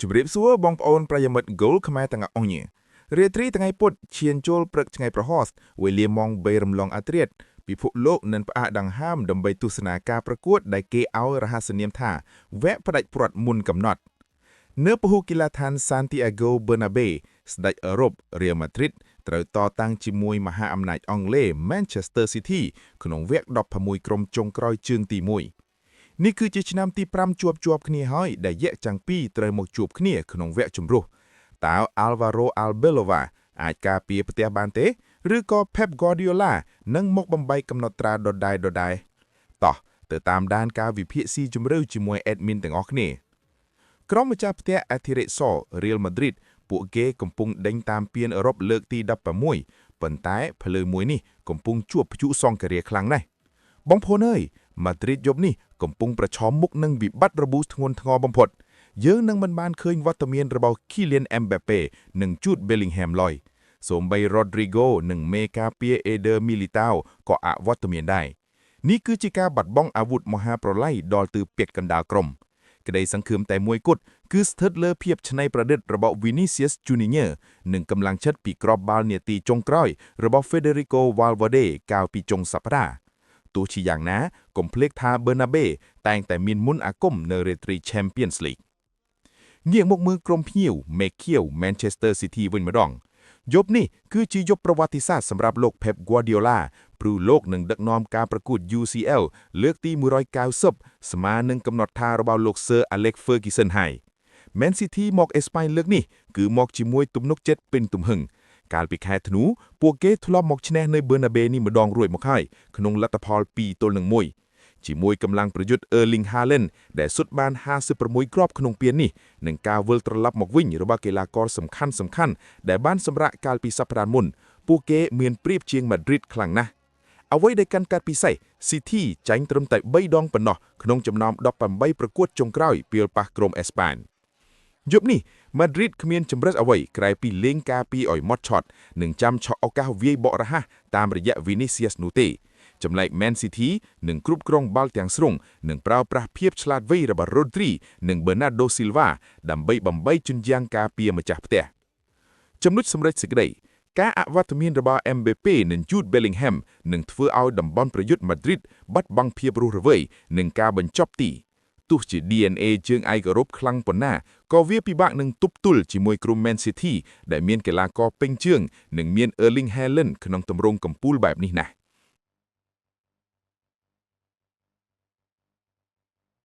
ជម្រាបសួរបងប្អូនប្រិយមិត្ត Goal ខ្មែរទាំងអស់គ្នារាត្រីថ្ងៃពុធឈានចូលព្រឹកថ្ងៃប្រហោះវេលាម៉ោង3រំលងអាធ្រាត្រពិភពលោកនឹងផ្អាកដង្ហើមដើម្បីទស្សនាការប្រកួតដែលគេឲ្យរហស្សនាមថាវគ្គផ្ដាច់ព្រាត់មុនកំណត់នៅពហុកីឡដ្ឋាន Santiago Bernabeu ស្ដេចអឺរ៉ុប Real Madrid ត្រូវតតាំងជាមួយមហាអំណាចអង់គ្លេស Manchester City ក្នុងវគ្គ16ក្រុមចុងក្រោយជើងទី1នេះគឺជាឆ្នាំទី5ជាប់ជាប់គ្នាហើយដែលយក្សទាំងពីរត្រូវមកជួបគ្នាក្នុងវគ្គជម្រុះតើ Alvaro Arbeloa អាចការពារផ្ទះបានទេឬក៏ Pep Guardiola នឹងមកបំបែកកំណត់ត្រាដដែលដដែលតោះទៅតាមដានការវិភាគស៊ីជម្រៅជាមួយ admin ទាំងអស់គ្នាក្រុមម្ចាស់ផ្ទះអធិរិស Real Madrid ពួកគេកំពុងដេញតាមពានអឺរ៉ុបលើកទី16ប៉ុន្តែភ្លើងមួយនេះកំពុងជួបព្យុសង្គ្រាខ្លាំងណាស់បងប្អូនអើយម៉ាឌ្រីតយប់នេះកំពុងប្រឈមមុខនឹងវិបត្តិរបួសធ្ងន់ធ្ងរបំផុតយើងនឹងមិនបានឃើញវត្តមានរបស់ Kylian Mbappe និង Jude Bellingham ឡើយសូម្បី Rodrigo និងមេការពារ Eder Militao ក៏អវត្តមានដែរនេះគឺជាការបាត់បង់អាវុធមហាប្រល័យដល់ទិពាក់កណ្ដាលក្រុមក្តីសង្ឃឹមតែមួយគត់គឺស្ថិតលើភាពច្នៃប្រឌិតរបស់ Vinicius Junior និងកម្លាំងចិត្តពីគ្រាប់បាល់នាទីចុងក្រោយរបស់ Federico Valverde កាលពីចុងសប្តាហ៍ទោះជាយ៉ាងណាកុំភ្លេចថា Bernabe តែងតែមានមុនអាគមនៅរាត្រី Champions League ងាកមកមើលក្រុមភ្ញៀវមេខៀវ Manchester City វិញម្ដងយប់នេះគឺជាយប់ប្រវត្តិសាស្ត្រសម្រាប់លោក Pep Guardiola ព្រោះលោកនឹងដឹកនាំការប្រកួត UCL លើកទី190ស្មើនឹងកំណត់ថារបស់លោក Sir Alex Ferguson ហើយ Man City មកអេស្ប៉ាញលើកនេះគឺមកជាមួយទំនុកចិត្តពេញទំហឹងកាលពីខែធ្នូពួកគេធ្លាប់មកឈ្នះនៅ Bernabeu នេះម្ដងរួចមកហើយក្នុងលទ្ធផល2-1ជាមួយកម្លាំងប្រយុទ្ធ Erling Haaland ដែលសុទ្ធបាន56គ្រាប់ក្នុងពាននេះនិងការវិលត្រឡប់មកវិញរបស់កីឡាករសំខាន់សំខាន់ដែលបានសម្រាកកាលពីសប្តាហ៍មុនពួកគេមានប្រៀបជាង Madrid ខ្លាំងណាស់អ្វីដែលកាន់កាត់ពិសេស City ចាញ់ត្រឹមតែ3ដងប៉ុណ្ណោះក្នុងចំណោម18ប្រកួតចុងក្រោយពេលប៉ះក្រុមអេស្ប៉ាញយប់នេះ Madrid គ្មានជំរើសអ្វីក្រៅពីលេងការពារឲ្យម៉ត់ឆត់និងចាំឆក់ឱកាសវាយបករហ័សតាមរយៈ Vinicius នោះទេចំណែក Man City នឹងគ្រប់គ្រងបាល់ទាំងស្រុងនិងប្រើប្រាស់ភាពឆ្លាតវៃរបស់ Rodri និង Bernardo Silva ដើម្បីបំបីជញ្ជាំងការពារម្ចាស់ផ្ទះចំណុចសម្រេចសេចក្តីការអវត្តមានរបស់ Mbappe និង Jude Bellingham នឹងធ្វើឲ្យតំបន់ប្រយុទ្ធ Madrid បាត់បង់ភាពរស់រវើយនិងការបញ្ចប់ទីទោះជា DNA ជើងឯកអឺរ៉ុបខ្លាំងប៉ុណ្ណាក៏វាពិបាកនឹងទប់ទល់ជាមួយក្រុម Man City ដែលមានកីឡាករពេញជើងនិងមាន Erling Haaland ក្នុងទម្រង់កំពូលបែបនេះណាស់។